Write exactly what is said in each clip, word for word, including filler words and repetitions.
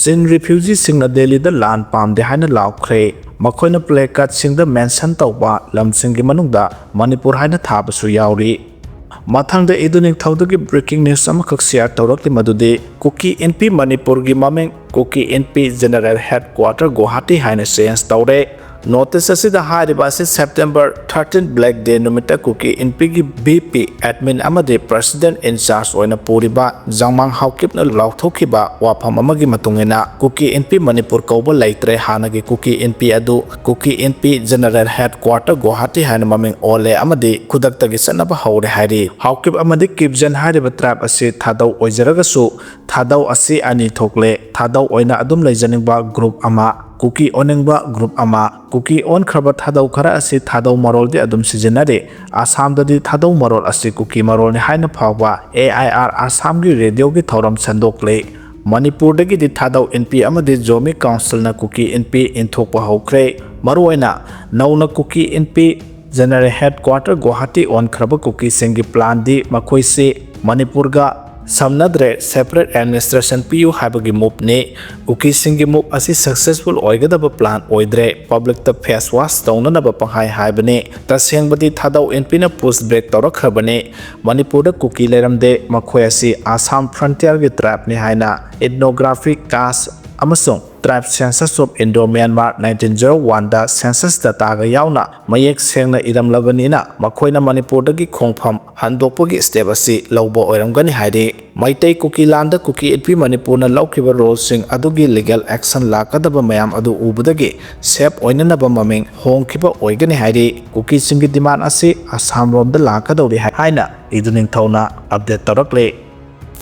ꯆꯤꯟ ꯔꯤꯐ꯭ꯌꯨꯖꯤꯁꯤꯡꯅ ꯗꯦꯜꯂꯤꯗ ꯂꯥꯟ ꯄꯥꯝꯗꯦ ꯍꯥꯏꯅ ꯂꯥꯎꯈ꯭ꯔꯦ꯫ ꯃꯈꯣꯏꯅ ꯄ꯭ꯂꯦ ꯀꯥꯔꯗꯁꯤꯡꯗ ꯃꯦꯟꯁꯟ ꯇꯧꯕ ꯂꯝꯁꯤꯡꯒꯤ ꯃꯅꯨꯡꯗ ꯃꯅꯤꯄꯨꯔ ꯍꯥꯏꯅ ꯊꯥꯕꯁꯨ ꯌꯥꯎꯔꯤ꯫ ꯃꯊꯪꯗ ꯏꯗꯨ ꯅꯤꯡꯊꯧꯗꯒꯤ ꯕ꯭ꯔꯦꯀꯤꯡ ꯅ꯭ꯌꯨꯁ ꯑꯃꯈꯛ ꯁꯤꯌꯥꯔ ꯇꯧꯔꯛꯂꯤ, ꯃꯗꯨꯗꯤ ꯀꯨꯀꯤ ꯏꯟꯄꯤ ꯃꯅꯤꯄꯨꯔꯒꯤ ꯃꯃꯤꯡ ꯀꯨꯀꯤ ꯏꯟꯄꯤ ꯖꯦꯅꯔꯦꯜ ꯍꯦꯗ ꯀ꯭ꯋꯥꯇꯔ ꯒꯨꯋꯥꯍꯥꯇꯤ ꯍꯥꯏꯅ ꯆꯦꯟꯖ ꯇꯧꯔꯦ꯫ ꯅꯣꯇꯤꯁ ꯑꯁꯤꯗ ꯍꯥꯏꯔꯤꯕ ꯑꯁꯤ ꯁꯦꯞꯇꯦꯝꯕꯔ ꯊꯥꯔꯇꯤꯟ ꯕ꯭ꯂꯦꯛ ꯗꯦ ꯅꯨꯃꯤꯠꯇ ꯀꯨꯀꯤ ꯏꯟꯄꯤꯒꯤ ꯚꯤ ꯄꯤ ꯑꯦꯗꯃꯤꯟ ꯑꯃꯗꯤ ꯄ꯭ꯔꯁꯤꯗꯦꯟꯠ ꯏꯟ ꯆꯥꯔꯖ ꯑꯣꯏꯅ ꯄꯨꯔꯤꯕ ꯖꯥꯡꯃꯥꯡ ꯍꯥꯎꯀꯤꯞꯅ ꯂꯥꯎꯊꯣꯛꯈꯤꯕ ꯋꯥꯐꯝ ꯑꯃꯒꯤ ꯃꯇꯨꯡ ꯏꯟꯅ ꯀꯨꯀꯤ ꯏꯟꯄꯤ ꯃꯅꯤꯄꯨꯔ ꯀꯧꯕ ꯂꯩꯇ꯭ꯔꯦ꯫ ꯍꯥꯟꯅꯒꯤ ꯀꯨꯀꯤ ꯏꯟꯄꯤ ꯑꯗꯨ ꯀꯨꯀꯤ ꯏꯟꯄꯤ ꯖꯦꯅꯔꯦꯜ ꯍꯦꯗ ꯀ꯭ꯋꯥꯇꯔ ꯒꯨꯋꯥꯍꯥꯇꯤ ꯍꯥꯏꯅ ꯃꯃꯤꯡ ꯑꯣꯜꯂꯦ ꯑꯃꯗꯤ ꯈꯨꯗꯛꯇꯒꯤ ꯆꯠꯅꯕ ꯍꯧꯔꯦ ꯍꯥꯏꯔꯤ꯫ ꯍꯥꯎꯀꯤꯞ ꯑꯃꯗꯤ ꯀꯤꯞꯖꯟ ꯍꯥꯏꯔꯤꯕ ꯇ꯭ꯔꯥꯏꯕ ꯑꯁꯤ ꯊꯥꯗꯧ ꯑꯣꯏꯖꯔꯒꯁꯨ ꯊꯥꯗꯧ ꯑꯁꯤ ꯑꯅꯤ ꯊꯣꯛꯂꯦ꯫ ꯊꯥꯗꯧ ꯑꯣꯏꯅ ꯑꯗꯨꯝ ꯂꯩꯖꯅꯤꯡꯕ ꯒ꯭ꯔꯨꯞ ꯑꯃ, ꯀꯨꯀꯤ ꯑꯣꯟꯅꯤꯡꯕ ꯒ꯭ꯔꯨꯞ ꯑꯃ꯫ ꯀꯨꯀꯤ ꯑꯣꯟꯈ꯭ꯔꯕ ꯊꯥꯗꯧ ꯈꯔ ꯑꯁꯤ ꯊꯥꯗꯧ ꯃꯔꯣꯜꯗꯤ ꯑꯗꯨꯝ ꯁꯤꯖꯤꯟꯅꯔꯤ꯫ ꯑꯁꯥꯝꯗꯗꯤ ꯊꯥꯗꯧ ꯃꯔꯣꯜ ꯑꯁꯤ ꯀꯨꯀꯤ ꯃꯔꯣꯜꯅꯤ ꯍꯥꯏꯅ ꯐꯥꯎꯕ ꯑꯦ ꯑꯥꯏ ꯑꯥꯔ ꯑꯁꯥꯝꯒꯤ ꯔꯦꯗꯤꯑꯣꯒꯤ ꯊꯧꯔꯝ ꯁꯟꯗꯣꯛꯂꯤ꯫ ꯃꯅꯤꯄꯨꯔꯗꯒꯤꯗꯤ ꯊꯥꯗꯧ ꯏꯟꯄꯤ ꯑꯃꯗꯤ ꯖꯣꯃꯤ ꯀꯥꯎꯟꯁꯤꯜꯅ ꯀꯨꯀꯤ ꯏꯟꯄꯤ ꯏꯟꯊꯣꯛꯄ ꯍꯧꯈ꯭ꯔꯦ꯫ ꯃꯔꯨꯑꯣꯏꯅ ꯅꯧꯅ ꯀꯨꯀꯤ ꯏꯟꯄꯤ ꯖꯦꯅꯔꯦꯜ ꯍꯦꯗ ꯀ꯭ꯋꯥꯇꯔ ꯒꯨꯋꯥꯍꯥꯇꯤ ꯑꯣꯟꯈ꯭ꯔꯕ ꯀꯨꯀꯤꯁꯤꯡꯒꯤ ꯄ꯭ꯂꯥꯟꯗꯤ ꯃꯈꯣꯏꯁꯤ ꯃꯅꯤꯄꯨꯔꯒ ꯁꯝꯅꯗ꯭ꯔꯦ, ꯁꯦꯄꯔꯦꯠ ꯑꯦꯗꯃꯤꯅꯤꯁꯇ꯭ꯔꯦꯁꯟ ꯄꯤꯌꯨ ꯍꯥꯏꯕꯒꯤ ꯃꯨꯚꯅꯤ꯫ ꯀꯨꯀꯤꯁꯤꯡꯒꯤ ꯃꯨꯚ ꯑꯁꯤ ꯁꯛꯁꯦꯁꯐꯨꯜ ꯑꯣꯏꯒꯗꯕ ꯄ꯭ꯂꯥꯟ ꯑꯣꯏꯗ꯭ꯔꯦ꯫ ꯄꯕ꯭ꯂꯤꯛꯇ ꯐꯦꯁ ꯋꯥꯁ ꯇꯧꯅꯅꯕ ꯄꯪꯍꯥꯏ ꯍꯥꯏꯕꯅꯤ꯫ ꯇꯁꯦꯡꯕꯗꯤ ꯊꯥꯗꯧ ꯏꯟꯄꯤꯅ ꯄꯨꯁ ꯕꯦꯛ ꯇꯧꯔꯛꯈ꯭ꯔꯕꯅꯤ꯫ ꯃꯅꯤꯄꯨꯔꯗ ꯀꯨꯀꯤ ꯂꯩꯔꯝꯗꯦ, ꯃꯈꯣꯏ ꯑꯁꯤ ꯑꯁꯥꯝ ꯐ꯭ꯔꯟꯇꯤꯌꯔꯒꯤ ꯇ꯭ꯔꯥꯏꯕꯅꯤ ꯍꯥꯏꯅ ꯏꯊꯅꯣꯒ꯭ꯔꯥꯐꯤꯛ ꯀꯥꯁ ꯑꯃꯁꯨꯡ tribe census of Indo Myanmar nineteen zero ꯋꯥꯟꯗ ꯁꯦꯟꯁꯁ ꯗꯇꯥꯒ ꯌꯥꯎꯅ ꯃꯌꯦꯛ ꯁꯦꯡꯅ ꯏꯔꯝꯂꯕꯅꯤꯅ ꯃꯈꯣꯏꯅ ꯃꯅꯤꯄꯨꯔꯗꯒꯤ ꯈꯣꯡꯐꯝ ꯍꯟꯗꯣꯛꯄꯒꯤ ꯁ꯭ꯇꯦꯞ ꯑꯁꯤ ꯂꯧꯕ ꯑꯣꯏꯔꯝꯒꯅꯤ ꯍꯥꯏꯔꯤ꯫ ꯃꯩꯇꯩ ꯀꯨꯀꯤ ꯂꯥꯟꯗ ꯀꯨꯀꯤ ꯏꯟꯄꯤ ꯃꯅꯤꯄꯨꯔꯅ ꯂꯧꯈꯤꯕ ꯔꯣꯜꯁꯤꯡ ꯑꯗꯨꯒꯤ ꯂꯤꯒꯦꯜ ꯑꯦꯛꯁꯟ ꯂꯥꯛꯀꯗꯕ ꯃꯌꯥꯝ ꯑꯗꯨ ꯎꯕꯗꯒꯤ ꯁꯦꯞ ꯑꯣꯏꯅꯅꯕ ꯃꯃꯤꯡ ꯍꯣꯡꯈꯤꯕ ꯑꯣꯏꯒꯅꯤ ꯍꯥꯏꯔꯤ꯫ ꯀꯨꯀꯤꯁꯤꯡꯒꯤ ꯗꯤꯃꯥꯟ ꯑꯁꯤ ꯑꯁꯥꯝ ꯔꯣꯝꯗ ꯂꯥꯛꯀꯗꯧꯔꯤ ꯍꯥꯏꯅ ꯏꯗꯨ ꯅꯤꯡꯊꯧꯅ ꯑꯞꯗꯦꯠ ꯇꯧꯔꯛꯂꯤ꯫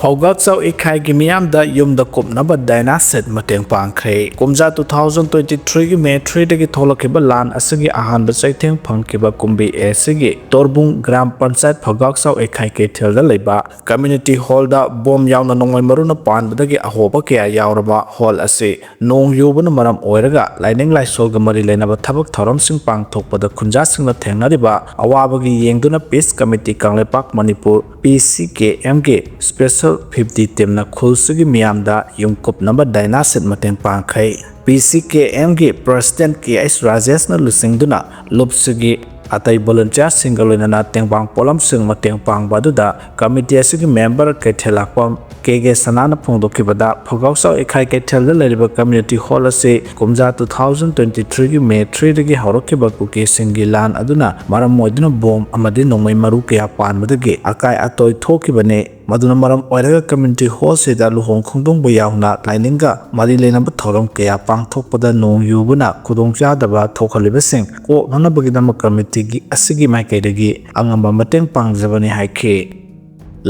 ꯐꯧꯒꯥꯛꯆꯥꯎ ꯏꯈꯥꯏꯒꯤ ꯃꯤꯌꯥꯝꯗ ꯌꯨꯝꯗ ꯀꯨꯞꯅꯕ ꯗꯥꯏꯅꯥ ꯁꯦꯠ ꯃꯇꯦꯡ ꯄꯥꯡꯈ꯭ꯔꯦ꯫ ꯀꯨꯝꯖꯥ ꯇꯨ ꯊꯥꯎꯖꯟ ꯇ꯭ꯋꯦꯟꯇꯤ ꯊ꯭ꯔꯤꯒꯤ ꯃꯦ ꯊ꯭ꯔꯤꯗꯒꯤ ꯊꯣꯛꯂꯛꯈꯤꯕ ꯂꯥꯟ ꯑꯁꯤꯒꯤ ꯑꯍꯥꯟꯕ ꯆꯩꯊꯦꯡ ꯐꯪꯈꯤꯕ ꯀꯨꯝꯕꯤ ꯑꯦꯁꯤꯒꯤ ꯇꯣꯔꯕꯨꯡ ꯒ꯭ꯔꯥꯝ ꯄꯟꯆꯥꯌꯠ ꯐꯧꯒꯥꯛꯆꯥꯎ ꯏꯈꯥꯏ ꯀꯩꯊꯦꯜꯗ ꯂꯩꯕ ꯀꯝꯃ꯭ꯌꯨꯅꯤꯇꯤ ꯍꯣꯜꯗ ꯕꯣꯝ ꯌꯥꯎꯅ ꯅꯣꯡꯃꯩ ꯃꯔꯨꯅ ꯄꯥꯟꯕꯗꯒꯤ ꯑꯍꯣꯕ ꯀꯌꯥ ꯌꯥꯎꯔꯕ ꯍꯣꯜ ꯑꯁꯤ ꯅꯣꯡ ꯌꯨꯕꯅ ꯃꯔꯝ ꯑꯣꯏꯔꯒ ꯂꯥꯏꯅꯤꯡ ꯂꯥꯏꯁꯣꯜꯒ ꯃꯔꯤ ꯂꯩꯅꯕ ꯊꯕꯛ ꯊꯧꯔꯝꯁꯤꯡ ꯄꯥꯡꯊꯣꯛꯄꯗ ꯈꯨꯟꯖꯥꯁꯤꯡꯅ ꯊꯦꯡꯅꯔꯤꯕ ꯑꯋꯥꯕꯒꯤ ꯌꯦꯡꯗꯨꯅ ꯄꯤꯁ ꯀꯃꯤꯇꯤ ꯀꯪꯂꯩꯄꯥꯛ ꯃꯅꯤꯄꯨꯔ ꯄꯤ ꯁꯤ ꯀꯦ ꯑꯦꯝꯒꯤ ꯁ꯭ꯄꯦꯁꯦꯜ ꯐꯤꯐꯇꯤ ꯇꯤꯝꯅ ꯈꯨꯜꯁꯤꯒꯤ ꯃꯤꯌꯥꯝꯗ ꯌꯨꯝ ꯀꯨꯞꯅꯕ ꯗꯥꯏꯅꯥꯁꯤꯠ ꯃꯇꯦꯡ ꯄꯥꯡꯈ꯭ꯔꯦ꯫ ꯄꯤ ꯁꯤ ꯀꯦ ꯑꯦꯝꯒꯤ ꯄ꯭ꯔꯁꯤꯗꯦꯟꯠ ꯀꯦ ꯑꯩꯆ ꯔꯥꯖꯦꯁꯅ ꯂꯨꯆꯤꯡꯗꯨꯅ ꯂꯨꯞꯁꯤꯒꯤ ꯑꯇꯩ ꯚꯣꯂꯨꯟꯇꯤꯌꯥꯔꯁꯤꯡꯒ ꯂꯣꯏꯅꯅ ꯇꯦꯡꯕꯥꯡ ꯄꯣꯠꯂꯝꯁꯤꯡ ꯃꯇꯦꯡ ꯄꯥꯡꯕ ꯑꯗꯨꯗ ꯀꯃꯤꯇꯤ ꯑꯁꯤꯒꯤ ꯃꯦꯝꯕꯔ ꯀꯩꯊꯦꯜ ꯂꯥꯛꯄꯝ ꯀꯦ ꯀꯦ ꯁꯅꯥꯅ ꯐꯣꯡꯗꯣꯛꯈꯤꯕꯗ, ꯐꯧꯒꯥꯎꯆꯥꯎ ꯏꯈꯥꯏ ꯀꯩꯊꯦꯜꯗ ꯂꯩꯔꯤꯕ ꯀꯝꯃ꯭ꯌꯨꯅꯤꯇꯤ ꯍꯣꯜ ꯑꯁꯤ ꯀꯨꯝꯖꯥ ꯇꯨ ꯊꯥꯎꯖꯟ ꯇ꯭ꯋꯦꯟꯇꯤ ꯊ꯭ꯔꯤꯒꯤ ꯃꯦ ꯊ꯭ꯔꯤꯗꯒꯤ ꯍꯧꯔꯛꯈꯤꯕ ꯀꯨꯀꯤꯁꯤꯡꯒꯤ ꯂꯥꯟ ꯑꯗꯨꯅ ꯃꯔꯝ ꯑꯣꯏꯗꯨꯅ ꯕꯣꯝ ꯑꯃꯗꯤ ꯅꯣꯡꯃꯩ ꯃꯔꯨ ꯀꯌꯥ ꯄꯥꯟꯕꯗꯒꯤ ꯑꯀꯥꯏ ꯑꯇꯣꯏ ꯊꯣꯛꯈꯤꯕꯅꯤ꯫ ꯃꯗꯨꯅ ꯃꯔꯝ ꯑꯣꯏꯔꯒ ꯀꯝꯃ꯭ꯌꯨꯅꯤꯇꯤ ꯍꯣꯜꯁꯤꯗ ꯂꯨꯍꯣꯡ ꯈꯣꯡꯗꯣꯡꯕ ꯌꯥꯎꯅ ꯂꯥꯏꯅꯤꯡꯒ ꯃꯔꯤ ꯂꯩꯅꯕ ꯊꯧꯔꯝ ꯀꯌꯥ ꯄꯥꯡꯊꯣꯛꯄꯗ ꯅꯣꯡ ꯌꯨꯕꯅ ꯈꯨꯗꯣꯡꯆꯥꯗꯕ ꯊꯣꯛꯍꯜꯂꯤꯕꯁꯤꯡ ꯀꯣꯛꯅꯅꯕꯒꯤꯗꯃꯛ ꯀꯝꯃꯤꯇꯤꯒꯤ ꯑꯁꯤꯒꯤ ꯃꯥꯏꯀꯩꯗꯒꯤ ꯑꯉꯝꯕ ꯃꯇꯦꯡ ꯄꯥꯡꯖꯕꯅꯤ ꯍꯥꯏꯈꯤ꯫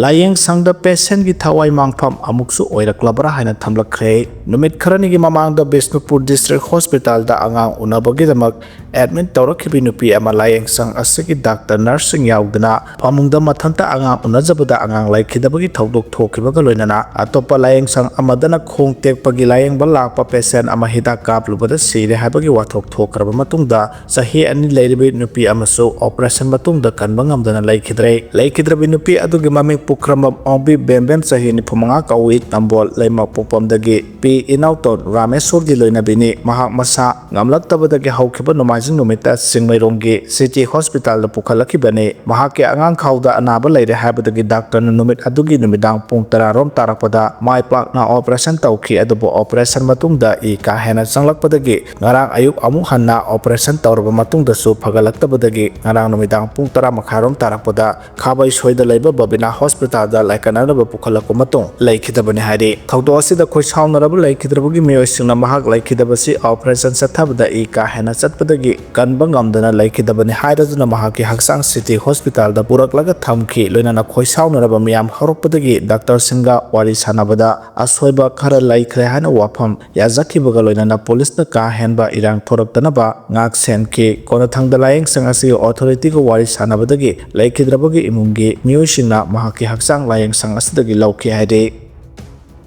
ꯂꯥꯏꯌꯦꯡ ꯁꯪꯗ ꯄꯦꯁꯦꯟꯒꯤ ꯊꯋꯥꯏ ꯃꯥꯡꯐꯝ ꯑꯃꯨꯛꯁꯨ ꯑꯣꯏꯔꯛꯂꯕ꯭ꯔꯥ ꯍꯥꯏꯅ ꯊꯝꯂꯛꯈ꯭ꯔꯦ꯫ ꯅꯨꯃꯤꯠ ꯈꯔꯅꯤꯒꯤ ꯃꯃꯥꯡꯗ ꯕꯤꯁꯅꯨꯄꯨꯔ ꯗꯤꯁꯇ꯭ꯔꯤꯛ ꯍꯣꯁꯄꯤꯇꯥꯜꯗ ꯑꯉꯥꯡ ꯎꯅꯕꯒꯤꯗꯃꯛ ꯑꯦꯗꯃꯤꯠ ꯇꯧꯔꯛꯈꯤꯕ ꯅꯨꯄꯤ ꯑꯃ ꯂꯥꯏꯌꯦꯡ ꯁꯪ ꯑꯁꯤꯒꯤ ꯗꯥꯛꯇꯔ ꯅꯔꯁꯁꯤꯡ ꯌꯥꯎꯗꯅ ꯐꯃꯨꯡꯗ ꯃꯊꯟꯇ ꯑꯉꯥꯡ ꯎꯅꯖꯕꯗ ꯑꯉꯥꯡ ꯂꯩꯈꯤꯗꯕꯒꯤ ꯊꯧꯗꯣꯛ ꯊꯣꯛꯈꯤꯕꯒ ꯂꯣꯏꯅꯅ ꯑꯇꯣꯞꯄ ꯂꯥꯏꯌꯦꯡ ꯁꯪ ꯑꯃꯗꯅ ꯈꯣꯡ ꯇꯦꯛꯄꯒꯤ ꯂꯥꯏꯌꯦꯡꯕ ꯂꯥꯛꯄ ꯄꯦꯁꯦꯟ ꯑꯃ ꯍꯤꯗꯥꯛ ꯀꯥꯞꯂꯨꯕꯗ ꯁꯤꯔꯦ ꯍꯥꯏꯕꯒꯤ ꯋꯥꯊꯣꯛ ꯊꯣꯛꯈ꯭ꯔꯕ ꯃꯇꯨꯡꯗ ꯆꯍꯤ ꯑꯅꯤ ꯂꯩꯔꯤꯕ ꯅꯨꯄꯤ ꯑꯃꯁꯨ ꯑꯣꯄꯔꯦꯁꯟ ꯃꯇꯨꯡꯗ ꯀꯟꯕ ꯉꯝꯗꯅ ꯂꯩꯈꯤꯗ꯭ꯔꯦ꯫ ꯂꯩꯈꯤꯗ꯭ꯔꯕꯤ ꯅꯨꯄꯤ ꯑꯗꯨꯒꯤ ꯃꯃꯤꯡ ꯄꯨꯈ꯭ꯔꯝꯕꯝ ꯑꯣꯡꯕꯤ ꯕꯦꯝꯕꯦꯝ, ꯆꯍꯤ ꯅꯤꯐꯨ ꯃꯉꯥ ꯀꯧꯏ, ꯅꯝꯕꯣꯜ ꯂꯩꯃꯄꯣꯛꯄꯝꯗꯒꯤ꯫ ꯄꯤ ꯏꯅꯥꯎꯇꯣꯟ ꯔꯥꯃꯦꯁꯣꯔꯒꯤ ꯂꯣꯏꯅꯕꯤꯅꯤ꯫ ꯃꯍꯥꯛ ꯃꯁꯥ ꯉꯝꯂꯛꯇꯕꯗꯒꯤ ꯍꯧꯈꯤꯕ ꯅꯣꯡꯃꯥꯏꯖꯤꯡ ꯅꯨꯃꯤꯠꯇ ꯆꯤꯡꯃꯩꯔꯣꯡꯒꯤ ꯁꯤꯇꯤ ꯍꯣꯁꯄꯤꯇꯥꯜꯗ ꯄꯨꯈꯠꯂꯛꯈꯤꯕꯅꯤ꯫ ꯃꯍꯥꯛꯀꯤ ꯑꯉꯥꯡ ꯈꯥꯎꯗ ꯑꯅꯥꯕ ꯂꯩꯔꯦ ꯍꯥꯏꯕꯗꯒꯤ ꯗꯥꯛꯇꯔꯅ ꯅꯨꯃꯤꯠ ꯑꯗꯨꯒꯤ ꯅꯨꯃꯤꯗꯥꯡ ꯄꯨꯡ ꯇꯔꯥ ꯔꯣꯝ ꯇꯥꯔꯛꯄꯗ ꯃꯥꯏ ꯄꯥꯛꯅ ꯑꯣꯄꯔꯦꯁꯟ ꯇꯧꯈꯤ꯫ ꯑꯗꯨꯕꯨ ꯑꯣꯄꯔꯦꯁꯟ ꯃꯇꯨꯡꯗ ꯏ ꯀꯥ ꯍꯦꯟꯅ ꯆꯪꯂꯛꯄꯗꯒꯤ ꯉꯔꯥꯡ ꯑꯌꯨꯛ ꯑꯃꯨꯛ ꯍꯟꯅ ꯑꯣꯄꯔꯦꯁꯟ ꯇꯧꯔꯕ ꯃꯇꯨꯡꯗꯁꯨ ꯐꯒꯠꯂꯛꯇꯕꯗꯒꯤ ꯉꯔꯥꯡ ꯅꯨꯃꯤꯗꯥꯡ ꯄꯨꯡ ꯇꯔꯥ ꯃꯈꯥꯏꯔꯣꯝ ꯇꯥꯔꯛꯄꯗ ꯈꯥꯕꯩ ꯁꯣꯏꯗ ꯂꯩꯕ ꯕꯕꯤꯅꯥ ꯍꯣꯁꯄꯤꯇꯥꯜꯗ ꯂꯥꯏꯀꯠꯅꯅꯕ ꯄꯨꯈꯠꯂꯛꯄ ꯃꯇꯨꯡ ꯂꯩꯈꯤꯗꯕꯅꯤ ꯍꯥꯏꯔꯤ꯫ ꯊꯧꯗꯣꯛ ꯑꯁꯤꯗ ꯈꯣꯏꯁꯥꯎꯅꯔꯕ ꯂꯩꯈꯤꯗ꯭ꯔꯕꯒꯤ ꯃꯤꯑꯣꯏꯁꯤꯡꯅ ꯃꯍꯥꯛ ꯂꯩꯈꯤꯗꯕꯁꯤ ꯑꯣꯄꯔꯦꯁꯟ ꯆꯠꯊꯕꯗ ꯏ ꯀꯥ ꯍꯦꯟꯅ ꯆꯠꯄꯗꯒꯤ ꯀꯟꯕ ꯉꯝꯗꯅ ꯂꯩꯈꯤꯗꯕꯅꯤ ꯍꯥꯏꯔꯗꯨꯅ ꯃꯍꯥꯛꯀꯤ ꯍꯛꯆꯥꯡ ꯁꯤꯇꯤ ꯍꯣꯁꯄꯤꯇꯥꯜꯗ ꯄꯨꯔꯛꯂꯒ ꯊꯝꯈꯤ꯫ ꯂꯣꯏꯅꯅ ꯈꯣꯏꯁꯥꯎꯅꯔꯕ ꯃꯤꯌꯥꯝ ꯍꯧꯔꯛꯄꯗꯒꯤ ꯗꯥꯛꯇꯔꯁꯤꯡꯒ ꯋꯥꯔꯤ ꯁꯥꯟꯅꯕꯗ ꯑꯁꯣꯏꯕ ꯈꯔ ꯂꯩꯈ꯭ꯔꯦ ꯍꯥꯏꯅ ꯋꯥꯐꯝ ꯌꯥꯖꯈꯤꯕꯒ ꯂꯣꯏꯅꯅ ꯄꯨꯂꯤꯁꯅ ꯀꯥ ꯍꯦꯟꯕ ꯏꯔꯥꯡ ꯊꯣꯔꯛꯇꯅꯕ ꯉꯥꯛ ꯁꯦꯟꯈꯤ꯫ ꯀꯣꯟꯅꯊꯪꯗ ꯂꯥꯏꯌꯦꯡꯁꯪ ꯑꯁꯤꯒꯤ ꯑꯣꯊꯣꯔꯤꯇꯤꯒ ꯋꯥꯔꯤ ꯁꯥꯟꯅꯕꯗꯒꯤ ꯂꯩꯈꯤꯗ꯭ꯔꯕꯒꯤ ꯏꯃꯨꯡꯒꯤ ꯃꯤꯑꯣꯏꯁꯤꯡꯅ ꯃꯍꯥꯛꯀꯤ ꯍꯛꯆꯥꯡ ꯂꯥꯏꯌꯦꯡꯁꯪ ꯑꯁꯤꯗꯒꯤ ꯂꯧꯈꯤ ꯍꯥꯏꯔꯤ꯫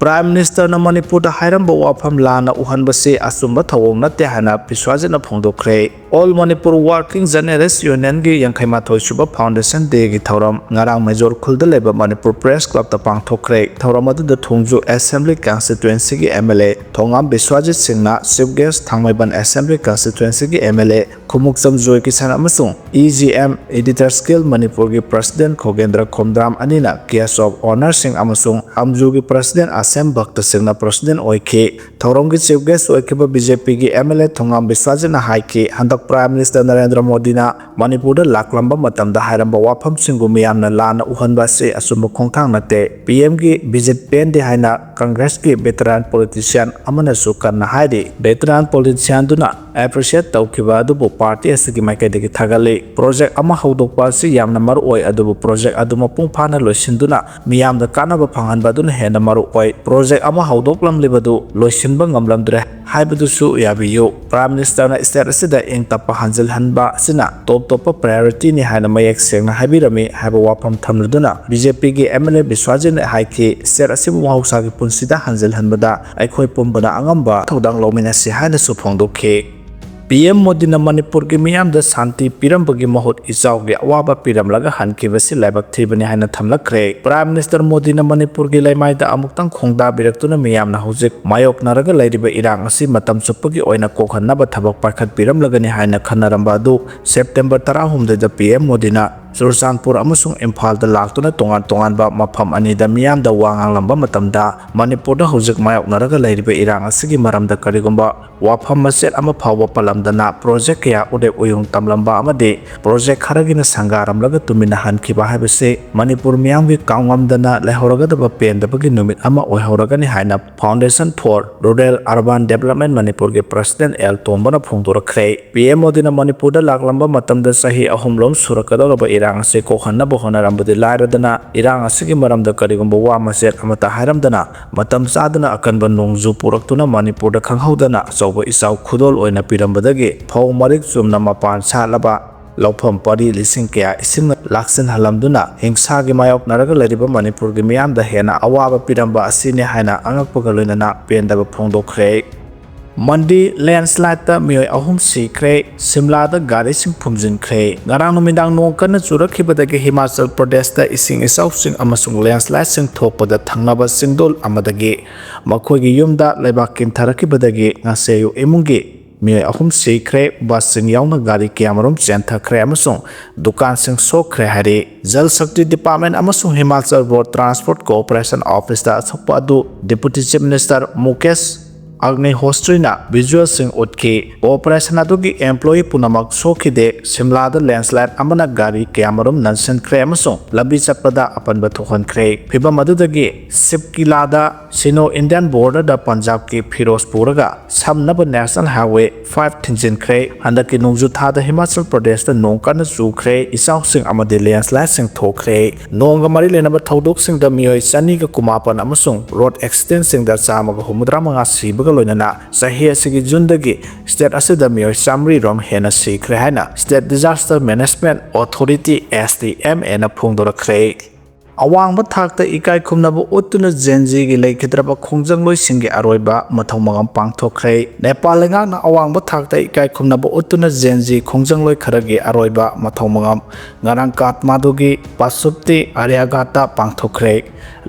ꯄ꯭ꯔꯥꯏꯝ ꯃꯤꯅꯤꯁꯇꯔꯅ ꯃꯅꯤꯄꯨꯔꯗ ꯍꯥꯏꯔꯝꯕ ꯋꯥꯐꯝ ꯂꯥꯟꯅ ꯎꯍꯟꯕꯁꯤ ꯑꯆꯨꯝꯕ ꯊꯧꯑꯣꯡ ꯅꯠꯇꯦ ꯍꯥꯏꯅ ꯕꯤꯁ꯭ꯋꯥꯖꯤꯠꯅ ꯐꯣꯡꯗꯣꯛꯈ꯭ꯔꯦ꯫ All Manipur Working Journalist Unionꯒꯤ ꯌꯥꯡꯈꯩ ꯃꯥꯊꯣꯏ ꯁꯨꯕ Foundation Dayꯒꯤ ꯊꯧꯔꯝ ꯉꯔꯥꯡ ꯃꯦꯖꯣꯔ ꯈꯨꯜꯗ ꯂꯩꯕ ꯃꯅꯤꯄꯨꯔ Press Clubꯇ ꯄꯥꯡꯊꯣꯛꯈ꯭ꯔꯦ꯫ ꯊꯧꯔꯝ ꯑꯗꯨꯗ ꯊꯣꯡꯖꯨ Assembly Constituencyꯒꯤ M L A ꯊꯣꯉꯥꯝ ꯕꯤꯁ꯭ꯋꯥꯖꯤꯠ ꯁꯤꯡꯅ Chief Guest, Thangmeiband Assembly Constituencyꯒꯤ M L A Khumukcham ꯖꯣꯏ ꯀꯤꯁꯟ ꯑꯃꯁꯨꯡ E G M Editors Guild ꯃꯅꯤꯄꯨꯔꯒꯤ President ꯈꯣꯒꯦꯟꯗ꯭ꯔ ꯈꯣꯝꯗ꯭ꯔꯥꯝ ꯑꯅꯤꯅ Guest of Honourꯁꯤꯡ ꯑꯃꯁꯨꯡ ꯑꯝꯖꯨꯒꯤ President ꯑꯁꯦꯝ ꯚꯛꯇꯁꯤꯡꯅ President ꯑꯣꯏꯈꯤ꯫ ꯊꯧꯔꯝꯒꯤ Chief Guest ꯑꯣꯏꯈꯤꯕ B J Pꯒꯤ M L A ꯊꯣꯉꯥꯝ ꯕꯤꯁ꯭ꯋꯥꯖꯤꯠꯅ ꯍꯥꯏꯈꯤ, ꯍꯟꯗꯛ Prime Minister ꯅꯔꯦꯟꯗ꯭ꯔ ꯃꯣꯗꯤꯅ ꯃꯅꯤꯄꯨꯔꯗ ꯂꯥꯛꯂꯝꯕ ꯃꯇꯝꯗ ꯍꯥꯏꯔꯝꯕ ꯋꯥꯐꯝꯁꯤꯡꯕꯨ ꯃꯤꯌꯥꯝꯅ ꯂꯥꯟꯅ ꯎꯍꯟꯕ ꯑꯁꯤ ꯑꯆꯨꯝꯕ ꯈꯣꯡꯊꯥꯡ ꯅꯠꯇꯦ꯫ P Mꯒꯤ visit ꯄꯦꯟꯗꯦ ꯍꯥꯏꯅ Congressꯀꯤ veteran politician ꯑꯃꯅꯁꯨ ꯀꯟꯅ ꯍꯥꯏꯔꯤ꯫ Veteran politicianꯗꯨꯅ appreciate ꯇꯧꯈꯤꯕ ꯑꯗꯨꯕꯨ party ꯑꯁꯤꯒꯤ ꯃꯥꯏꯀꯩꯗꯒꯤ ꯊꯥꯒꯠꯂꯤ꯫ Project ꯑꯃ ꯍꯧꯗꯣꯛꯄ ꯑꯁꯤ ꯌꯥꯝꯅ ꯃꯔꯨ ꯑꯣꯏ, ꯑꯗꯨꯕꯨ project ꯑꯗꯨ ꯃꯄꯨꯡ ꯐꯥꯅ ꯂꯣꯏꯁꯤꯟꯗꯨꯅ ꯃꯤꯌꯥꯝꯗ ꯀꯥꯟꯅꯕ ꯐꯪꯍꯟꯕ ꯑꯗꯨꯅ ꯍꯦꯟꯅ ꯃꯔꯨ ꯑꯣꯏ꯫ Project ꯑꯃ ꯍꯧꯗꯣꯛꯂꯝꯂꯤꯕꯗꯨ ꯂꯣꯏꯁꯤꯟꯕ ꯉꯝꯂꯝꯗ꯭ꯔꯦ ꯍꯥꯏꯕꯗꯨꯁꯨ ꯌꯥꯕꯤꯌꯨ꯫ Prime Ministerꯅ state ꯑꯁꯤꯗ ꯏꯪ ꯇꯞꯄ ꯍꯟꯖꯤꯜꯍꯟꯕ ꯑꯁꯤꯅ top ꯇꯣꯞꯄ priorityꯅꯤ ꯍꯥꯏꯅ ꯃꯌꯦꯛ ꯁꯦꯡꯅ ꯍꯥꯏꯕꯤꯔꯝꯃꯤ ꯍꯥꯏꯕ ꯋꯥꯐꯝ ꯊꯝꯂꯗꯨꯅ B J Pꯒꯤ M L A ꯕꯤꯁ꯭ꯋꯥꯖꯤꯠꯅ ꯍꯥꯏꯈꯤ, state ꯑꯁꯤꯕꯨ ꯃꯍꯧꯁꯥꯒꯤ ꯄꯨꯟꯁꯤꯗ ꯍꯟꯖꯤꯜꯍꯟꯕꯗ ꯑꯩꯈꯣꯏ ꯄꯨꯝꯕꯅ ꯑꯉꯝꯕ ꯊꯧꯗꯥꯡ ꯂꯧꯃꯤꯟꯅꯁꯤ ꯍꯥꯏꯅꯁꯨ ꯐꯣꯡꯗꯣꯛꯈꯤ꯫ P M ꯃꯣꯗꯤꯅ ꯃꯅꯤꯄꯨꯔꯒꯤ ꯃꯤꯌꯥꯝꯗ ꯁꯥꯟꯇꯤ ꯄꯤꯔꯝꯕꯒꯤ ꯃꯍꯨꯠ ꯏꯆꯥꯎꯒꯤ ꯑꯋꯥꯕ ꯄꯤꯔꯝꯂꯒ ꯍꯟꯈꯤꯕꯁꯤ ꯂꯥꯏꯕꯛ ꯊꯤꯕꯅꯤ ꯍꯥꯏꯅ ꯊꯝꯂꯛꯈ꯭ꯔꯦ꯫ Prime Minister ꯃꯣꯗꯤꯅ ꯃꯅꯤꯄꯨꯔꯒꯤ ꯂꯩꯃꯥꯏꯗ ꯑꯃꯨꯛꯇꯪ ꯈꯣꯡꯗꯥꯕꯤꯔꯛꯇꯨꯅ ꯃꯤꯌꯥꯝꯅ ꯍꯧꯖꯤꯛ ꯃꯥꯌꯣꯛꯅꯔꯒ ꯂꯩꯔꯤꯕ ꯏꯔꯥꯡ ꯑꯁꯤ ꯃꯇꯝ ꯆꯨꯞꯄꯒꯤ ꯑꯣꯏꯅ ꯀꯣꯛꯍꯟꯅꯕ ꯊꯕꯛ ꯄꯥꯏꯈꯠꯄꯤꯔꯝꯂꯒꯅꯤ ꯍꯥꯏꯅ ꯈꯟꯅꯔꯝꯕ ꯑꯗꯨ September ꯇꯔꯥꯍꯨꯝꯗꯣꯏꯗ P M ꯃꯣꯗꯤꯅ ꯆꯨꯔꯆꯥꯟꯄꯨꯔ ꯑꯃꯁꯨꯡ ꯏꯝꯐꯥꯜꯗ ꯂꯥꯛꯇꯨꯅ ꯇꯣꯉꯥꯟ ꯇꯣꯉꯥꯟꯕ ꯃꯐꯝ ꯑꯅꯤꯗ ꯃꯤꯌꯥꯝꯗ ꯋꯥ ꯉꯥꯡꯂꯝꯕ ꯃꯇꯝꯗ ꯃꯅꯤꯄꯨꯔꯗ ꯍꯧꯖꯤꯛ ꯃꯥꯌꯣꯛꯅꯔꯒ ꯂꯩꯔꯤꯕ ꯏꯔꯥꯡ ꯑꯁꯤꯒꯤ ꯃꯔꯝꯗ ꯀꯔꯤꯒꯨꯝꯕ ꯋꯥꯐꯝ ꯃꯆꯦꯠ ꯑꯃ ꯐꯥꯎꯕ ꯄꯜꯂꯝꯗꯅ project ꯀꯌꯥ ꯎꯔꯦꯞ ꯎꯌꯨꯡ ꯇꯝꯂꯝꯕ ꯑꯃꯗꯤ project ꯈꯔꯒꯤꯅ ꯁꯪꯒꯥꯔꯝꯂꯒ ꯇꯨꯃꯤꯟꯅ ꯍꯟꯈꯤꯕ ꯍꯥꯏꯕꯁꯤ ꯃꯅꯤꯄꯨꯔ ꯃꯤꯌꯥꯝꯒꯤ ꯀꯥꯎꯉꯝꯗꯅ ꯂꯩꯍꯧꯔꯒꯗꯕ ꯄꯦꯟꯗꯕꯒꯤ ꯅꯨꯃꯤꯠ ꯑꯃ ꯑꯣꯏꯍꯧꯔꯒꯅꯤ ꯍꯥꯏꯅ Foundation for Rural Urban Development ꯃꯅꯤꯄꯨꯔꯒꯤ President L ꯇꯣꯝꯕꯅ ꯐꯣꯡꯗꯣꯔꯛꯈ꯭ꯔꯦ꯫ P M ꯃꯣꯗꯤꯅ ꯃꯅꯤꯄꯨꯔꯗ ꯂꯥꯛꯂꯝꯕ ꯃꯇꯝꯗ ꯆꯍꯤ ꯑꯍꯨꯝꯂꯣꯝ ꯁꯨꯔꯛꯀꯗꯧꯔꯕ ꯏꯔꯥꯡ ꯑꯁꯤ ꯀꯣꯛꯍꯟꯅꯕ ꯍꯣꯠꯅꯔꯝꯕꯗꯤ ꯂꯥꯏꯔꯗꯅ, ꯏꯔꯥꯡ ꯑꯁꯤꯒꯤ ꯃꯔꯝꯗ ꯀꯔꯤꯒꯨꯝꯕ ꯋꯥ ꯃꯆꯦꯠ ꯑꯃꯠꯇ ꯍꯥꯏꯔꯝꯗꯅ, ꯃꯇꯝ ꯆꯥꯗꯅ ꯑꯀꯟꯕ ꯅꯣꯡꯖꯨ ꯄꯨꯔꯛꯇꯨꯅ ꯃꯅꯤꯄꯨꯔꯗ ꯈꯪꯍꯧꯗꯅ ꯑꯆꯧꯕ ꯏꯆꯥꯎ ꯈꯨꯗꯣꯜ ꯑꯣꯏꯅ ꯄꯤꯔꯝꯕꯗꯒꯤ ꯐꯧ ꯃꯔꯤꯛ ꯆꯨꯝꯅ ꯃꯄꯥꯟ ꯁꯥꯠꯂꯕ ꯂꯧꯐꯝ ꯄꯔꯤ ꯂꯤꯁꯤꯡ ꯀꯌꯥ ꯏꯁꯤꯡꯅ ꯂꯥꯛꯁꯤꯟꯍꯜꯂꯝꯗꯨꯅ ꯍꯤꯡꯁꯥꯒꯤ ꯃꯥꯌꯣꯛꯅꯔꯒ ꯂꯩꯔꯤꯕ ꯃꯅꯤꯄꯨꯔꯒꯤ ꯃꯤꯌꯥꯝꯗ ꯍꯦꯟꯅ ꯑꯋꯥꯕ ꯄꯤꯔꯝꯕ ꯑꯁꯤꯅꯤ ꯍꯥꯏꯅ ꯑꯉꯛꯄꯒ ꯂꯣꯏꯅꯅ ꯄꯦꯟꯗꯕ ꯐꯣꯡꯗꯣꯛꯈ꯭ꯔꯦ꯫ ꯃꯟꯗꯤ ꯂꯦꯟꯁꯂꯥꯏꯗꯇ ꯃꯤꯑꯣꯏ ꯑꯍꯨꯝ ꯁꯤꯈ꯭ꯔꯦ꯫ ꯁꯤꯝꯂꯥꯗ ꯒꯥꯔꯤꯁꯤꯡ ꯐꯨꯝꯖꯤꯟꯈ꯭ꯔꯦ꯫ ꯉꯔꯥꯡ ꯅꯨꯃꯤꯗꯥꯡ ꯅꯣꯡ ꯀꯟꯅ ꯆꯨꯔꯛꯈꯤꯕꯗꯒꯤ ꯍꯤꯃꯥꯆꯜ ꯄ꯭ꯔꯗꯦꯁꯇ ꯏꯁꯤꯡ ꯏꯆꯥꯎꯁꯤꯡ ꯑꯃꯁꯨꯡ ꯂꯦꯟꯁꯂꯥꯏꯗꯁꯤꯡ ꯊꯣꯛꯄꯗ ꯊꯪꯅꯕ ꯆꯤꯡꯗꯣꯜ ꯑꯃꯗꯒꯤ ꯃꯈꯣꯏꯒꯤ ꯌꯨꯝꯗ ꯂꯩꯕꯥꯛ ꯀꯤꯟꯊꯔꯛꯈꯤꯕꯗꯒꯤ ꯉꯁꯤ ꯑꯌꯨꯛ ꯏꯃꯨꯡꯒꯤ ꯃꯤꯑꯣꯏ ꯑꯍꯨꯝ ꯁꯤꯈ꯭ꯔꯦ꯫ ꯕꯁꯁꯤꯡ ꯌꯥꯎꯅ ꯒꯥꯔꯤ ꯀꯌꯥꯃꯔꯨꯝ ꯆꯦꯟꯊꯈ꯭ꯔꯦ ꯑꯃꯁꯨꯡ ꯗꯨꯀꯥꯟꯁꯤꯡ ꯁꯣꯛꯈ꯭ꯔꯦ ꯍꯥꯏꯔꯤ꯫ ꯖꯜ ꯁꯛꯇꯤ ꯗꯤꯄꯥꯔꯠꯃꯦꯟ ꯑꯃꯁꯨꯡ ꯍꯤꯃꯥꯆꯜ ꯔꯣꯗ ꯇ꯭ꯔꯥꯟꯁꯄꯣꯔꯠ ꯀꯣꯑꯣꯄꯔꯦꯁꯟ ꯑꯣꯐꯤꯁꯇ ꯑꯁꯣꯛꯄ ꯑꯗꯨ ꯗꯤꯄꯨꯇꯤ ꯆꯤꯐ ꯃꯤꯅꯤꯁꯇꯔ ꯃꯨꯀꯦꯁ ꯑꯒꯅꯤꯍꯣꯁꯇ꯭ꯔꯤꯅ ꯚꯤꯖꯨꯑꯦꯜꯁꯤꯡ ꯎꯠꯈꯤ꯫ ꯀꯣꯑꯣꯄꯔꯦꯁꯟ ꯑꯗꯨꯒꯤ ꯑꯦꯝꯄ꯭ꯂꯣꯌꯤ ꯄꯨꯝꯅꯃꯛ ꯁꯣꯛꯈꯤꯗꯦ꯫ ꯁꯤꯝꯂꯥꯗ ꯂꯦꯟꯁꯂꯥꯏꯗ ꯑꯃꯅ ꯒꯥꯔꯤ ꯀꯌꯥꯃꯔꯨꯝ ꯅꯟꯁꯤꯟꯈ꯭ꯔꯦ ꯑꯃꯁꯨꯡ ꯂꯝꯕꯤ ꯆꯠꯄꯗ ꯑꯄꯟꯕ ꯊꯣꯛꯍꯟꯈ꯭ꯔꯦ꯫ ꯐꯤꯚꯝ ꯑꯗꯨꯗꯒꯤ ꯁꯤꯞꯀꯤꯂꯥꯗ ꯁꯤꯅꯣ ꯏꯟꯗꯤꯌꯥꯟ ꯕꯣꯔꯗꯔꯗ ꯄꯟꯖꯥꯕꯀꯤ ꯐꯤꯔꯣꯖꯄꯨꯔꯒ ꯁꯝꯅꯕ ꯅꯦꯁꯅꯦꯜ ꯍꯥꯏꯋꯦ ꯐꯥꯏꯚ ꯊꯤꯡꯖꯤꯟꯈ꯭ꯔꯦ꯫ ꯍꯟꯗꯛꯀꯤ ꯅꯣꯡꯖꯨ ꯊꯥꯗ ꯍꯤꯃꯥꯆꯜ ꯄ꯭ꯔꯗꯦꯁꯇ ꯅꯣꯡ ꯀꯟꯅ ꯆꯨꯈ꯭ꯔꯦ꯫ ꯏꯆꯥꯎꯁꯤꯡ ꯑꯃꯗꯤ ꯂꯦꯟꯁꯂꯥꯏꯗꯁꯤꯡ ꯊꯣꯛꯈ꯭ꯔꯦ꯫ ꯅꯣꯡꯒ ꯃꯔꯤ ꯂꯩꯅꯕ ꯊꯧꯗꯣꯛꯁꯤꯡꯗ ꯃꯤꯑꯣꯏ ꯆꯅꯤꯒ ꯀꯨꯟꯃꯥꯄꯟ ꯑꯃꯁꯨꯡ ꯔꯣꯗ ꯑꯦꯛꯁꯤꯗꯦꯟꯁꯤꯡꯗ ꯆꯥꯝꯃꯒ ꯍꯨꯝꯐꯨꯇꯔꯥ ꯃꯉꯥ ꯁꯤꯕꯒ ꯂꯣꯏꯅꯅ ꯆꯍꯤ ꯑꯁꯤꯒꯤ ꯖꯨꯟꯗꯒꯤ ꯁ꯭ꯇꯦꯠ ꯑꯁꯤꯗ ꯃꯤꯑꯣꯏ ꯆꯥꯃꯔꯤ ꯔꯣꯝ ꯍꯦꯟꯅ ꯁꯤꯈ꯭ꯔꯦ ꯍꯥꯏꯅ state disaster management authority, S D M ꯑꯦꯅ ꯐꯣꯡꯗꯣꯔꯛꯈ꯭ꯔꯦ꯫ ꯑꯋꯥꯡꯕ ꯊꯥꯛꯇ ꯏꯀꯥꯏ ꯈꯨꯝꯅꯕ ꯎꯠꯇꯨꯅ ꯖꯦꯟ ꯖꯤꯒꯤ ꯂꯩꯈꯤꯗ꯭ꯔꯕ ꯈꯣꯡꯖꯪꯂꯣꯏꯁꯤꯡꯒꯤ ꯑꯔꯣꯏꯕ ꯃꯊꯧ ꯃꯉꯝ ꯄꯥꯡꯊꯣꯛꯈ꯭ꯔꯦ꯫ ꯅꯦꯄꯥꯜ ꯂꯩꯉꯥꯛꯅ ꯑꯋꯥꯡꯕ ꯊꯥꯛꯇ ꯏꯀꯥꯏ ꯈꯨꯝꯅꯕ ꯎꯠꯇꯨꯅ ꯖꯦꯟ ꯖꯤ ꯈꯣꯡꯖꯪꯂꯣꯏ ꯈꯔꯒꯤ ꯑꯔꯣꯏꯕ ꯃꯊꯧ ꯃꯉꯝ ꯉꯔꯥꯡ ꯀꯥꯊꯃꯥꯟꯗꯨꯒꯤ ꯄꯥꯁꯨꯞꯇꯤ ꯑꯥꯔꯌꯥꯒꯥꯠꯇ ꯄꯥꯡꯊꯣꯛꯈ꯭ꯔꯦ꯫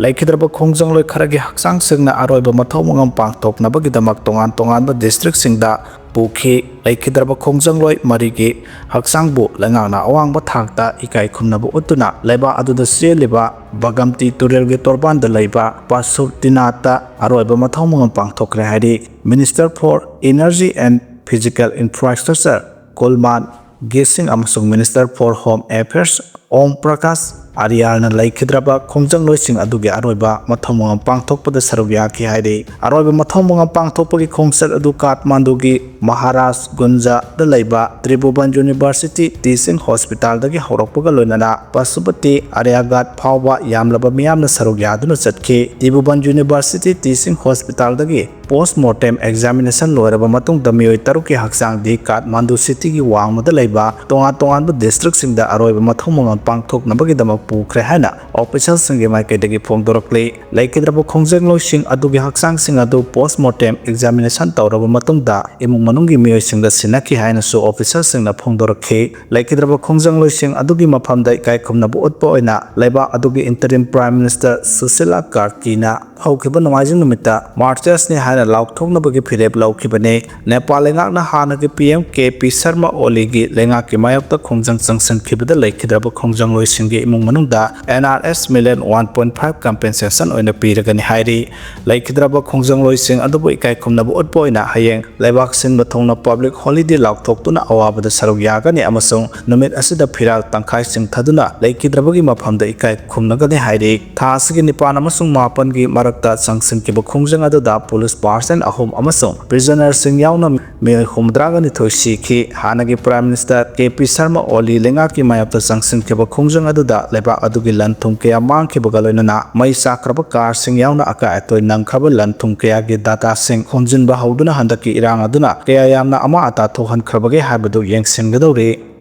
ꯂꯩꯈꯤꯗ꯭ꯔꯕ ꯈꯣꯡꯖꯪꯂꯣꯏ ꯈꯔꯒꯤ ꯍꯛꯆꯥꯡꯁꯤꯡꯅ ꯑꯔꯣꯏꯕ ꯃꯊꯧ ꯃꯉꯝ ꯄꯥꯡꯊꯣꯛꯅꯕꯒꯤꯗꯃꯛ ꯇꯣꯉꯥꯟ ꯇꯣꯉꯥꯟꯕ ꯗꯤꯁꯇ꯭ꯔꯤꯛꯁꯤꯡꯗ ꯄꯨꯈꯤ꯫ ꯂꯩꯈꯤꯗ꯭ꯔꯕ ꯈꯣꯡꯖꯪꯂꯣꯏ ꯃꯔꯤꯒꯤ ꯍꯛꯆꯥꯡꯕꯨ ꯂꯩꯉꯥꯛꯅ ꯑꯋꯥꯡꯕ ꯊꯥꯛꯇ ꯏꯀꯥꯏ ꯈꯨꯝꯅꯕ ꯎꯠꯇꯨꯅ ꯂꯩꯕꯥꯛ ꯑꯗꯨꯗ ꯆꯦꯜꯂꯤꯕ ꯕꯒꯝꯇꯤ ꯇꯨꯔꯦꯜꯒꯤ ꯇꯣꯔꯕꯥꯟꯗ ꯂꯩꯕ ꯄꯥꯁꯨꯞꯇꯤꯅꯥꯠꯇ ꯑꯔꯣꯏꯕ ꯃꯊꯧ ꯃꯉꯝ ꯄꯥꯡꯊꯣꯛꯈ꯭ꯔꯦ ꯍꯥꯏꯔꯤ꯫ Minister for Energy and Physical Infrastructure ꯀꯨꯜꯃꯥꯟ ꯒꯤꯁꯤꯡ ꯑꯃꯁꯨꯡ Minister for Home Affairs ꯑꯣꯝ ꯄ꯭ꯔꯀꯥꯁ ꯑꯔꯤꯌꯥꯜꯅ ꯂꯩꯈꯤꯗ꯭ꯔꯕ ꯈꯣꯡꯖꯪꯂꯣꯏꯁꯤꯡ ꯑꯗꯨꯒꯤ ꯑꯔꯣꯏꯕ ꯃꯊꯧ ꯃꯉꯝ ꯄꯥꯡꯊꯣꯛꯄꯗ ꯁꯔꯨꯛ ꯌꯥꯈꯤ ꯍꯥꯏꯔꯤ꯫ ꯑꯔꯣꯏꯕ ꯃꯊꯧ ꯃꯉꯝ ꯄꯥꯡꯊꯣꯛꯄꯒꯤ ꯈꯣꯡꯆꯠ ꯑꯗꯨ ꯀꯥꯊꯃꯥꯟꯗꯨꯒꯤ ꯃꯍꯥꯔꯥꯖ ꯒꯨꯟꯖꯗ ꯂꯩꯕ ꯇ꯭ꯔꯤꯕꯨꯕꯟ ꯌꯨꯅꯤꯚꯔꯁꯤꯇꯤ ꯇꯤꯆꯤꯡ ꯍꯣꯁꯄꯤꯇꯥꯜꯗꯒꯤ ꯍꯧꯔꯛꯄꯒ ꯂꯣꯏꯅꯅ ꯄꯁꯨꯄꯇꯤ ꯑꯥꯔꯌꯥꯒꯥꯠ ꯐꯥꯎꯕ ꯌꯥꯝꯂꯕ ꯃꯤꯌꯥꯝꯅ ꯁꯔꯨꯛ ꯌꯥꯗꯨꯅ ꯆꯠꯈꯤ꯫ ꯇ꯭ꯔꯤꯕꯨꯕꯟ ꯌꯨꯅꯤꯚꯔꯁꯤꯇꯤ ꯇꯤꯆꯤꯡ ꯍꯣꯁꯄꯤꯇꯥꯜꯗꯒꯤ ꯄꯣꯁ ꯃꯣꯔꯇꯦꯝ ꯑꯦꯛꯖꯥꯃꯤꯅꯦꯁꯟ ꯂꯣꯏꯔꯕ ꯃꯇꯨꯡꯗ ꯃꯤꯑꯣꯏ ꯇꯔꯨꯛꯀꯤ ꯍꯛꯆꯥꯡꯗꯤ ꯀꯥꯊꯃꯥꯟꯗꯨ ꯁꯤꯇꯤꯒꯤ ꯋꯥꯡꯃꯗ ꯂꯩꯕ ꯇꯣꯉꯥꯟ ꯇꯣꯉꯥꯟꯕ ꯗꯤꯁꯇ꯭ꯔꯤꯛꯁꯤꯡꯗ ꯑꯔꯣꯏꯕ ꯃꯊꯧ ꯃꯉꯝ ꯄꯥꯡꯊꯣꯛꯅꯕꯒꯤꯗꯃꯛ ꯄꯨꯈ꯭ꯔꯦ ꯍꯥꯏꯅ ꯑꯣꯐꯤꯁꯤꯌꯦꯜꯁꯤꯡꯒꯤ ꯃꯥꯏꯀꯩꯗꯒꯤ ꯐꯣꯡꯗꯣꯔꯛꯂꯤ꯫ ꯂꯩꯈꯤꯗ꯭ꯔꯕ ꯈꯣꯡꯖꯪꯂꯣꯏꯁꯤꯡ ꯑꯗꯨꯒꯤ ꯍꯛꯆꯥꯡꯁꯤꯡ ꯑꯗꯨ ꯄꯣꯁ꯭ꯠꯃꯣꯔꯇꯦꯝ ꯑꯦꯛꯖꯥꯃꯤꯅꯦꯁꯟ ꯇꯧꯔꯕ ꯃꯇꯨꯡꯗ ꯏꯃꯨꯡ ꯃꯅꯨꯡꯒꯤ ꯃꯤꯑꯣꯏꯁꯤꯡꯗ ꯁꯤꯟꯅꯈꯤ ꯍꯥꯏꯅꯁꯨ ꯑꯣꯐꯤꯁꯤꯌꯦꯜꯁꯤꯡꯅ ꯐꯣꯡꯗꯣꯔꯛꯈꯤ꯫ ꯂꯩꯈꯤꯗ꯭ꯔꯕ ꯈꯣꯡꯖꯪꯂꯣꯏꯁꯤꯡ ꯑꯗꯨꯒꯤ ꯃꯐꯝꯗ ꯏꯀꯥꯏ ꯈꯨꯝꯅꯕ ꯎꯠꯄ ꯑꯣꯏꯅ ꯂꯩꯕꯥꯛ ꯑꯗꯨꯒꯤ ꯏꯟꯇꯔꯤꯝ ꯄ꯭ꯔꯥꯏꯝ ꯃꯤꯅꯤꯁꯇꯔ ꯁꯨꯁꯤꯂꯥ ꯀꯥꯔꯀꯤꯅ ꯍꯧꯈꯤꯕ ꯅꯣꯡꯃꯥꯏꯖꯤꯡ ꯅꯨꯃꯤꯠꯇ ꯃꯥꯔꯇꯤꯌꯔꯁꯅꯤ ꯍꯥꯏꯅ ꯂꯥꯎꯊꯣꯛꯅꯕꯒꯤ ꯐꯤꯔꯦꯞ ꯂꯧꯈꯤꯕꯅꯤ꯫ ꯅꯦꯄꯥꯜ ꯂꯩꯉꯥꯛꯅ ꯍꯥꯟꯅꯒꯤ P M K P Sharma ꯑꯣꯂꯤꯒꯤ ꯂꯩꯉꯥꯛꯀꯤ ꯃꯥꯌꯣꯛꯇ ꯈꯣꯡꯖꯪ ꯆꯪꯁꯤꯟꯈꯤꯕꯗ ꯂꯩꯈꯤꯗ꯭ꯔꯕ ꯈꯣꯡꯖꯪꯂꯣꯏꯁꯤꯡꯒꯤ ꯏꯃꯨꯡ ꯃꯅꯨꯡꯗ N R S million one point five compensation ꯑꯣꯏꯅ ꯄꯤꯔꯒꯅꯤ ꯍꯥꯏꯔꯤ꯫ ꯂꯩꯈꯤꯗ꯭ꯔꯕ ꯈꯣꯡꯖꯪꯂꯣꯏꯁꯤꯡ ꯑꯗꯨꯕꯨ ꯏꯀꯥꯏ ꯈꯨꯝꯅꯕ ꯎꯠꯄ ꯑꯣꯏꯅ ꯍꯌꯦꯡ ꯂꯩꯕꯥꯛ ꯁꯤꯟꯕ ꯊꯨꯡꯅ ꯄꯕ꯭ꯂꯤꯛ ꯍꯣꯂꯤꯗꯦ ꯂꯥꯎꯊꯣꯛꯇꯨꯅ ꯑꯋꯥꯕꯗ ꯁꯔꯨꯛ ꯌꯥꯒꯅꯤ ꯑꯃꯁꯨꯡ ꯅꯨꯃꯤꯠ ꯑꯁꯤꯗ ꯐꯤꯔꯥꯜ ꯇꯪꯈꯥꯏ ꯆꯤꯡꯊꯗꯨꯅ ꯂꯩꯈꯤꯗ꯭ꯔꯕꯒꯤ ꯃꯐꯝꯗ ꯏꯀꯥꯏ ꯈꯨꯝꯅꯒꯅꯤ ꯍꯥꯏꯔꯤ꯫ ꯊꯥ ꯑꯁꯤꯒꯤ ꯅꯤꯄꯥꯟ ꯑꯃꯁꯨꯡ ꯃꯥꯄꯟꯒꯤ ꯃꯔꯛꯇ ꯆꯪꯁꯤꯟꯈꯤꯕ ꯈꯣꯡꯖꯪ ꯑꯗꯨꯗ ꯄꯨꯂꯤꯁ ꯄꯥꯔꯁꯟ ꯑꯍꯨꯝ ꯑꯃꯁꯨꯡ ꯄ꯭ꯔꯤꯖꯅꯔꯁꯤꯡ ꯌꯥꯎꯅ ꯃꯤꯑꯣꯏ ꯍꯨꯝꯐꯨꯇꯔꯥꯒ ꯅꯤꯊꯣꯏ ꯁꯤꯈꯤ꯫ ꯍꯥꯟꯅꯒꯤ prime minister K P Sharma ꯑꯣꯂꯤ ꯂꯩꯉꯥꯛꯀꯤ ꯃꯥꯌꯣꯛꯇ ꯆꯪꯁꯤꯟꯈꯤꯕ ꯈꯣꯡꯖꯪ ꯑꯗꯨꯗ ꯂꯩꯕꯥꯛ ꯑꯗꯨꯒꯤ ꯂꯟ ꯊꯨꯝ ꯀꯌꯥ ꯃꯥꯡꯈꯤꯕꯒ ꯂꯣꯏꯅꯅ ꯃꯩ ꯆꯥꯛꯈ꯭ꯔꯕ ꯀꯥꯔꯁꯤꯡ ꯌꯥꯎꯅ ꯑꯀꯥꯏ ꯑꯇꯣꯏ ꯅꯪꯈ꯭ꯔꯕ ꯂꯟ ꯊꯨꯝ ꯀꯌꯥꯒꯤ ꯗꯥꯇꯥꯁꯤꯡ ꯈꯣꯝꯖꯤꯟꯕ ꯍꯧꯗꯨꯅ ꯍꯟꯗꯛꯀꯤ ꯏꯔꯥꯡ ꯑꯗꯨꯅ ꯀꯌꯥ ꯌꯥꯝꯅ ꯑꯃꯥꯡ ꯑꯇꯥ ꯊꯣꯛꯍꯟꯈ꯭ꯔꯕꯒꯦ ꯍꯥꯏꯕꯗꯨ ꯌꯦꯡꯁꯤꯟꯒꯗꯧꯔꯤ꯫